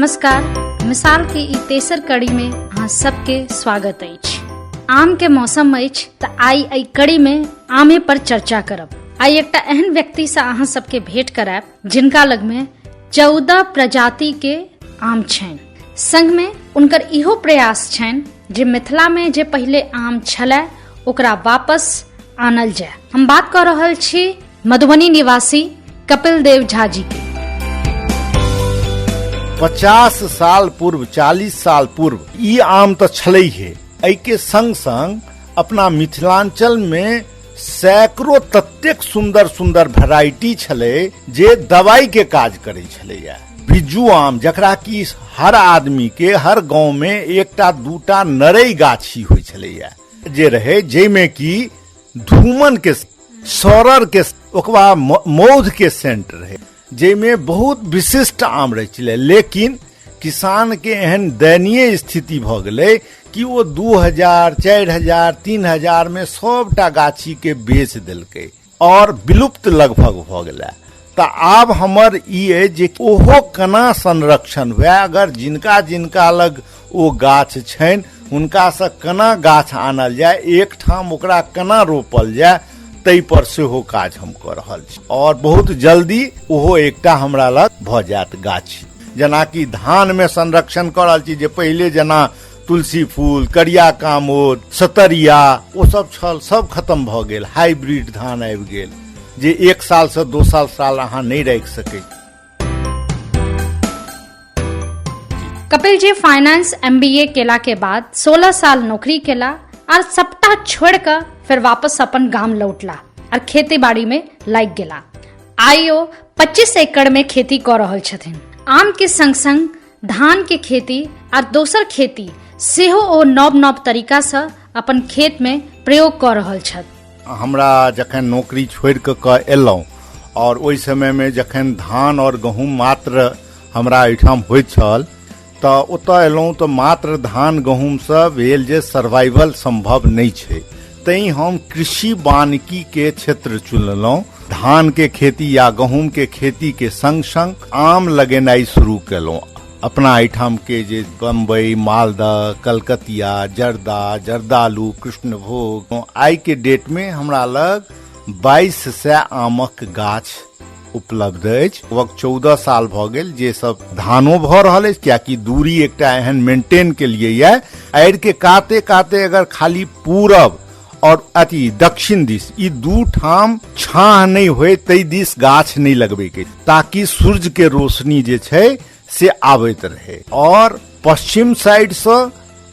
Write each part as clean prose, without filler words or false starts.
नमस्कार। मिसाल के ई तेसर कड़ी में अहाँ सबके स्वागत अछि। आम के मौसम अछि तऽ आइ एहि कड़ी में आमे पर चर्चा करब। आइ एकटा एहन व्यक्ति से अहाँ सबके भेंट करायब जिनका लग में 14 प्रजाति के आम छनि। संग में उनकर इहो प्रयास छनि जे मिथिला में जे पहिले आम छलै ओकरा वापस आनल जाय। हम बात कऽ रहल छी मधुबनी निवासी कपिल देव झा जी के। 50 साल पूर्व, 40 साल पूर्व ई आम तऽ छलैहे। एहिके संग संग अपना मिथिलांचल में सैकड़ों ततेक सुंदर सुंदर वेराइटी छलै जे दवाई के काज करै छलैया। बिज्जू आम जकरा कि हर आदमी के हर गांव में एकटा दूटा नरई गाछी होइ छलैया जे रहे, जाहिमे कि धूमन के सौरर के ओकरा मौध के सेंट रहे, जाहिमे बहुत विशिष्ट आम रहै छलै। लेकिन किसान के एहन दयनीय स्थिति भऽ गेलै कि ओ 2000, 4000, 3000 में सबटा गाछी के बेच देलकै और विलुप्त लगभग भऽ गेलै। तऽ आब हमर ई अइ जे ओहो केना संरक्षण हुए, अगर जिनका जिनका लग ओ गाछ छनि हुनकासँ केना गाछ आनल जाय, एकठाम ओकरा केना रोपल जाय, ताहि पर सेहो काज हम कऽ रहल छी और बहुत जल्दी ओहो एकटा हमरा लग भऽ जायत गाछ। जेनाकि धानमे संरक्षण कऽ रहल छी जे पहिले जेना तुलसी फूल, करिया कामोद, सतरिया ओ सब छल, सब खत्म भऽ गेल। हाइब्रिड धान आबि गेल जे 1 साल से 2 साल अहाँ नहि राखि सकै। कपिल जी फाइनेंस MBA केला के बाद 16 साल नौकरी केला और सबटा छोड़ के फिर वापस अपन गाम लौटला और खेती बाड़ी में लाग गेला। आइ ओ 25 एकड़ में खेती कऽ रहल छथिन। आम के संग संग धान के खेती और दोसर खेती सेहो ओ नव नव तरीका से अपन खेत में प्रयोग कऽ रहल छथि। हमरा जखन नौकरी छोड़ि कऽ कऽ एलहुँ और ओहि समय में जखन धान और गहूँम मात्र हमरा एहिठाम होइत छल तऽ ओतऽ एलहुँ तऽ मात्र धान गहूँमसँ भेल जे सर्वाइवल सम्भव नहि छै, तैँ हम कृषि वानिकी के क्षेत्र चुनलहुँ। धान के खेती या गहूँम के खेती के संग संग आम लगेनाइ शुरू केलहुँ। अपना एहिठाम के जे बम्बई, मालदह, कलकतिया, जर्दा, जर्दालू, कृष्णभोग, आइ के डेट में हमरा लग 2200 आमक गाछ उपलब्ध अछि। लगभग 14 साल भऽ गेल जे सब धानो भऽ रहल अछि, कियाकि दूरी एकटा एहन मेंटेन के लिए यऽ। आड़ि के काते काते अगर खाली पूरब और अति दक्षिण दिस ई दू ठाम छाह नहि होय तै दिस गाछ नहि लगबै के, ताकि सूर्य के रोशनी जे छै से आबैत रहे। और पश्चिम साइड से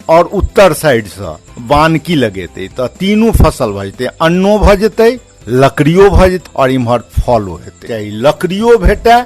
और उत्तर साइड से वानकी लगेतै तऽ तीनू फसल भऽ जेतै, अन्नो भऽ जेतै, लकड़ियो भऽ जेतै और इम्हर फलो हेतै। चाहे लकड़ियो भेटै,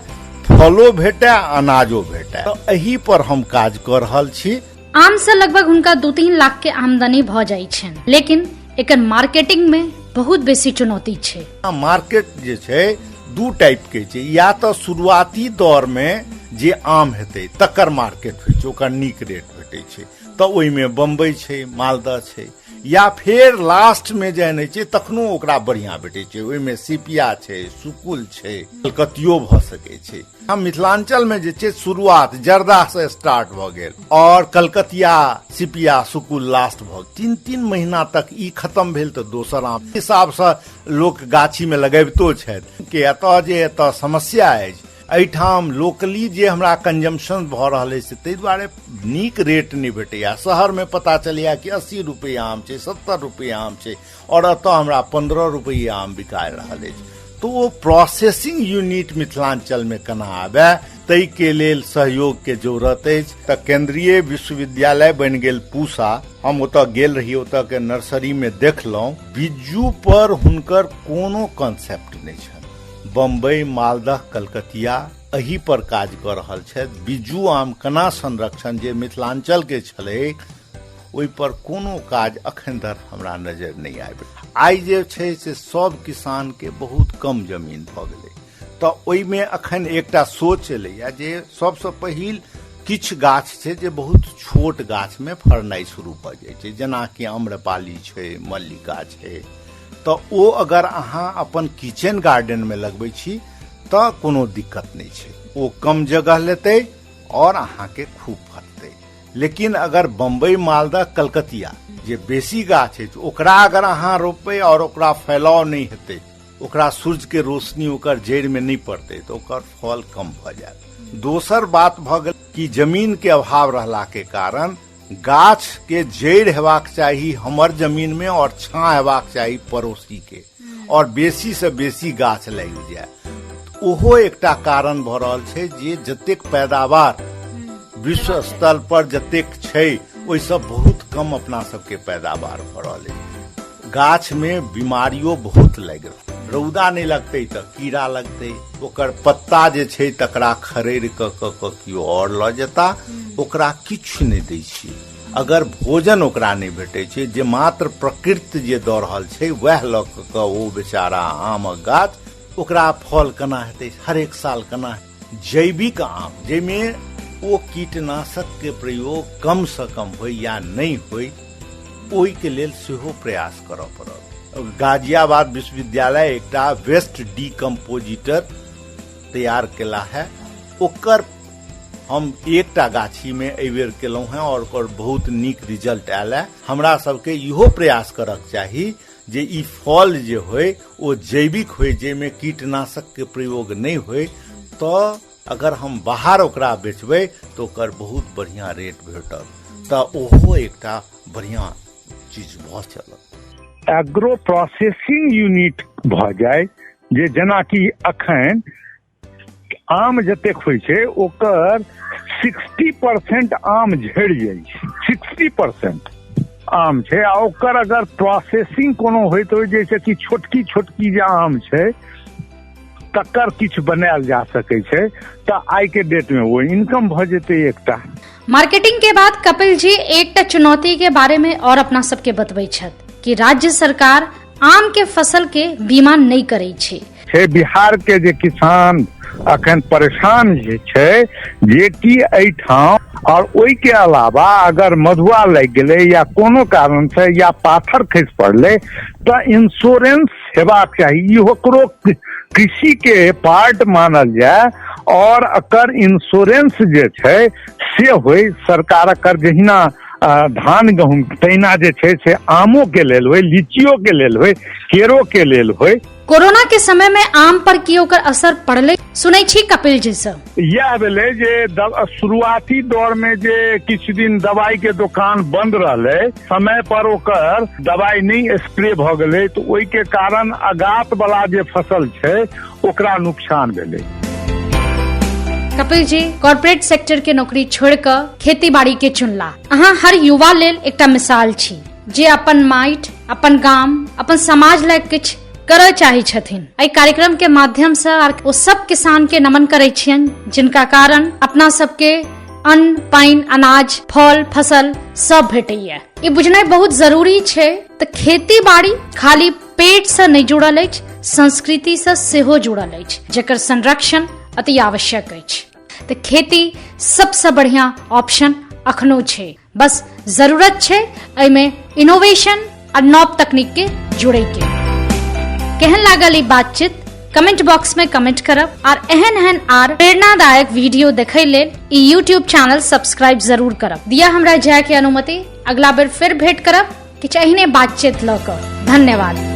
फलो भेटै, अनाजो भेटै। तऽ एहि पर हम काज कऽ रहल छी। आम से लगभग हुनका 2-3 लाख के आमदनी भऽ जाइ छनि, लेकिन एकर मार्केटिंग में बहुत बेसी चुनौती छै। मार्केट जे छै दू टाइप के छै, या तऽ शुरुआती दौर में जे आम हेतै तकर मार्केट होइ छै, ओकर नीक रेट भेटै छै, तऽ ओहिमे बम्बई छै, मालदह छै, या फेर लास्ट में जहन होइ छै तखनो ओकरा बढ़िआँ भेटै छै, ओहिमे सिपिया छै, सुकुल छै, कलकतियो भऽ सकै छै। हम मिथिलांचल में जे छै शुरुआत जर्दा से स्टार्ट भऽ गेल और कलकतिया, सिपिया, सुकुल लास्ट भऽ गेल। 3-3 महीना तक ई खत्म भेल तऽ दोसर आम हिसाब से लोक गाछी में लगबितो छथि। के एतऽ जे एतऽ समस्या अछि, एहिठाम लोकली जे हमरा कंजम्पशन भऽ रहल अछि ताहि दुआरे नीक रेट नहि भेटैया। शहर में पता चलैया कि 80 रुपैआ आम छै, 70 रुपैआ आम छै और एतऽ हमरा 15 रुपैआ आम बिका रहल अछि। तऽ ओ प्रोसेसिंग यूनिट मिथिलांचल में केना आबे ताहि के लेल सहयोग के जरूरत अछि। तऽ केंद्रीय विश्वविद्यालय बनि गेल पूसा, हम ओतऽ गेल रही, ओतऽ के नर्सरी में देखलहुँ बिज्जू पर हुनकर कोनो कॉन्सेप्ट नहि छनि। बम्बई, मालदह, कलकतिया एहि पर काज कऽ रहल छथि। बिज्जू आम केना संरक्षण जे मिथिलांचल के छलै ओहि पर कोनो काज अखन धरि हमरा नजर नहि आबि। आइ जे छै से सब किसान के बहुत कम जमीन भऽ गेलै, तऽ ओहिमे अखन एकटा सोच एलैया जे सबसँ पहिल किछु गाछ छै जे बहुत छोट गाछमे फड़नाइ शुरू भऽ जाइ छै, जेनाकि आम्रपाली छै, मल्लिका छै, तऽ ओ अगर अहाँ अपन किचन गार्डनमे लगबै छी तऽ कोनो दिक्कत नहि छै, ओ कम जगह लेतै, आओर अहाँके खूब फड़तै। लेकिन अगर बम्बई, मालदह, कलकतिया जे बेसी गाछ अछि, ओकरा अगर अहाँ रोपबै आओर ओकरा फैलाव नहि हेतै, ओकरा सूर्य के रोशनी ओकर जड़ि में नहि पड़तै, तऽ ओकर फल कम भऽ जायत। दोसर बात भऽ गेल कि जमीन के अभाव रहला के कारण गाछ के जड़ि हेबाक चाही हमर जमीन में और छाँ हेबाक चाही पड़ोसी के, और बेसी से बेसी गाछ लागि जाय, ओहो एकटा कारण भऽ रहल छै जे जतेक पैदावार विश्व स्तर पर जतेक छै, ओहिसँ बहुत कम अपना सबके पैदावार भऽ रहल अछि। गाछ में बीमारियो बहुत लागि रहल, रौदा नहि लगतै तऽ कीड़ा लगतै, ओकर पत्ता जे छै तकरा खड़ेर कऽ कऽ कऽ केओ आओर लऽ जेता। ओकरा किछु नहि दै छियै, अगर भोजन ओकरा नहि भेटै छै, जे मात्र प्रकृति जे दऽ रहल छै वएह लऽ कऽ ओ बेचारा आमक गाछ, ओकरा फल केना हेतै, हरेक साल केना? जैविक आम जाहिमे ओ कीटनाशक के प्रयोग कम से कम होय या नहि होय, ओहिके लेल सेहो प्रयास करऽ पड़त। गाजियाबाद विश्वविद्यालय एकटा वेस्ट डीकम्पोजिटर तैयार केला है, ओकर हम एकटा गाछीमे एहिबेर केलहुँ हेँ आओर ओकर बहुत नीक रिजल्ट आयल है। हमरा सबके इहो प्रयास करक चाही जे ई फल जे होय ओ जैविक होय, जाहिमे कीटनाशकके प्रयोग नहि होय, तऽ अगर हम बाहर ओकरा बेचबै तऽ ओकर बहुत बढ़िआँ रेट भेटत, तऽ ओहो एकटा बढ़िआँ चीज भऽ चलत। एग्रो प्रोसेसिंग यूनिट भऽ जाय, जे जेनाकि अखन आम जतेक होइ छै ओकर 60% आम झड़ि जाइ छै, 60% आम छै, आ ओकर अगर प्रोसेसिंग कोनो होइत होइ, जैसे कि छोटकी छोटकी जे आम छै तकर किछु बनायल जा सकै छै, तऽ आइ के डेट में ओ इनकम भऽ जेतै एकटा। मार्केटिंग के बाद कपिल जी एकटा चुनौती के बारे में और अपना सबके बतबै छथि कि राज्य सरकार आम के फसल के बीमा नहि करै छै। छै बिहार के जे किसान अखन परेशान जे छै, जे कि एहिठाम और ओहिके अलावा अगर मधुआ लागि गेलै या कोनो कारण से या पाथर खसि पड़लै तऽ इंश्योरेंस हेबाक चाही। ई ओकरो कृषि के पार्ट मानल जाय और एकर इंश्योरेंस जे छै से होय। सरकार एकर जहिना धान गहूम तहिना जे छै से आमो के लेल होय, लीचियो के लेल होय, केरो के लेल होय। कोरोना के समय में आम पर की ओकर असर पड़लै, सुनै छी कपिल जी से। इएह भेलै जे शुरुआती दौर में जे किछु दिन दवाई के दोकान बंद रहलै, समय पर ओकर दवाई नहि स्प्रे भऽ गेलै, तऽ ओहिके कारण अगात वाला जे फसल छै ओकरा नुकसान भेलै। कपिल जी कॉर्पोरेट सेक्टर के नौकरी छोड़ कऽ खेती बाड़ी के चुनला। अहाँ हर युवा लेल एकटा मिसाल छी जे अपन माटि, अपन गाम, अपन समाज लए किछु करय चाहै छथिन। एहि कार्यक्रम के माध्यम से आर ओ सब किसान के नमन करै छियनि जिनका कारण अपना सबके अन्न, पानि, अनाज, फल, फसल सब भेटैया। ई बुझनाइ बहुत जरूरी छै तऽ खेती बाड़ी खाली पेट से नहि जुड़ल अछि, संस्कृति से सेहो जुड़ल अछि, जकर संरक्षण अति आवश्यक अछि। तऽ खेती सबसँ बढ़िया ऑप्शन अखनो छै, बस जरूरत छै एहिमे इनोवेशन आ नव तकनीक के जुड़े के। केहन लागल ई बातचीत कमेंट बॉक्स में कमेंट करब और एहन एहन आर प्रेरणादायक वीडियो देखै लेल ई यूट्यूब चैनल सब्सक्राइब जरूर करब। दिया हमरा जाय के अनुमति, अगला बेर फिर भेंट करब किछु एहने बातचीत लऽ कऽ। धन्यवाद।